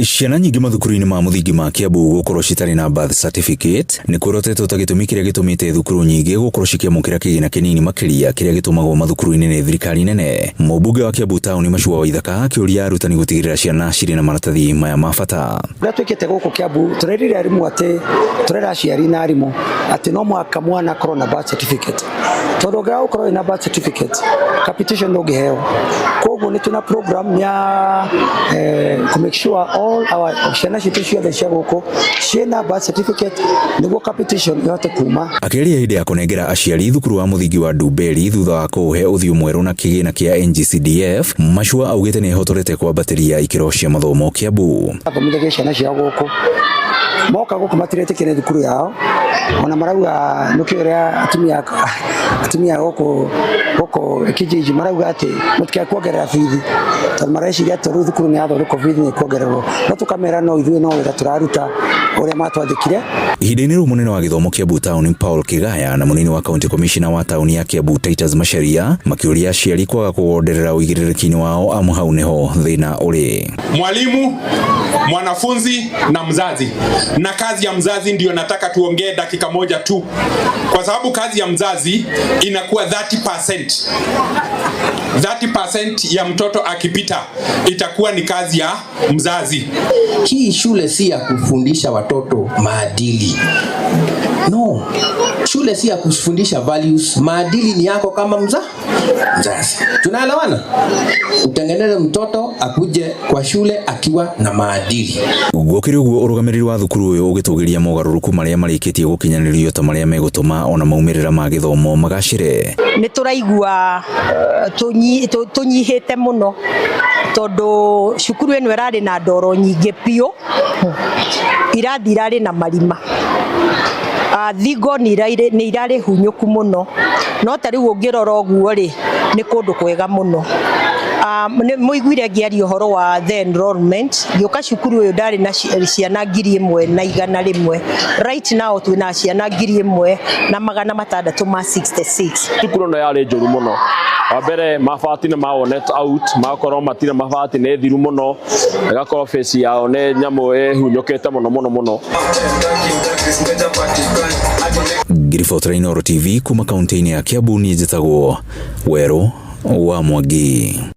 Ciana nyingĩ mathukuru-inĩ ma mũthingi ma Kiambu gũkorwo citarĩ na birth certificate nĩ kuorotetwo ta gĩtũmi kĩrĩa gĩtũmĩte thukuru nyingĩ gũkorwo cikĩamũkĩra kĩgĩna kĩnini makĩria kĩrĩa gĩtũmagwo mathukuru-inĩ nĩ thirikari nene. Mũmbunge wa Kiambu taũni Machua Waithaka akĩũria arutani gũtigĩrĩra ciana cirĩ na maratathi maya ma bata. Ũrĩa twĩkĩte gũkũ Kiambu tũrerire arimũ atĩ tũrera aciari na arimũ atĩ no mũhaka mwana akorwo na birth certificate, tondũ ũngĩaga gũkorwo wĩna birth certificate, capitation ndũngĩheo. Koguo nĩ twĩna program ya kũ make sure all our ciana citũ ciothe cia gũkũ ciĩna birth certificate nĩguo capitation ihote kuma. Akĩaria hĩndĩ ya kũnengera aciari thukuru wa mũthingi wa Ndumberi thutha wa kũũhe ũthiũ mwerũ na kĩgĩna kĩa NGCDF, Machua augĩte nĩ ehotorete kwambatĩria ikĩro cia mathomo Kiambu. Athomithagia ciana ciao gũkũ, moka gũkũ matiretĩkia nĩ thukuru yao, ona marauga nĩkĩo ũrĩa atumia gũkũ kijiji marauga atĩ mũtikae kuongerera bithi, tondũ mareciria atĩ rĩu thukuru nĩ yathondekwo bithi nĩ ĩkuongererwo, no tũkamera no ithuĩ no wĩra tũraruta ũrĩa matwandĩkire. Ihinda-inĩ rĩu mũnene wa gĩthomo Kiambu taũni Paul Kigaya na mũnini wa county commissioner wa taũni ya Kiambu Titus Macharia makĩũria aciari kwaga kũgonderera ũigĩrĩrĩki-inĩ wao amu hau nĩho thĩna ũrĩ. Mwalimu, mwanafunzi na mzazi. Na kazi ya mzazi ndio nataka tuongee dakika moja tu, kwa sababu kazi ya mzazi inakuwa 30%. 30% ya mtoto akipita itakuwa ni kazi ya mzazi. Hii shule si ya kufundisha watoto maadili. No. Shule si ya kufundisha values. Maadili ni yako kama mzazi. Tunaelewana? Utengeneze mtoto akuje kwa shule akiwa na maadili. Gũkĩrĩ ũguo, ũrũgamĩrĩri wa thukuru ũyũ ũgĩtũgĩria mogarũrũku marĩa marĩkĩtie gũkinyanĩrio ta marĩa megũtũma ona maumĩrĩra ma gĩthomo magacĩre. Nĩ tũraigua tũnyihĩte mũno, tondũ cukuru ĩno ĩrarĩ na ndoro nyingĩ biũ, irathi irarĩ na marima, thingo nĩ irarĩ hunyũku mũno, no ta rĩu ũngĩrora ũguo rĩ, nĩ kũndũ kwega mũno. Nĩ mũiguire ngĩaria ũhoro wa the enrollment. Ngĩũka cukuru ũyũ ndarĩ na ciana 1100. Right now twĩna ciana 1666. Cukuru ĩno yarĩ njũru mũno. Wa mbere, mabati nĩ ma worn out, magakorwo matirĩ mabati, nĩ thiru mũno, ĩgakorwo face yao nĩ nyamũ ĩhunyũkĩte mũno mũno mũno. Ngĩribotera Inooro TV kuma kaunti-inĩ ya Kiambu, niĩ njĩtagwo Werũ wa Mwangi.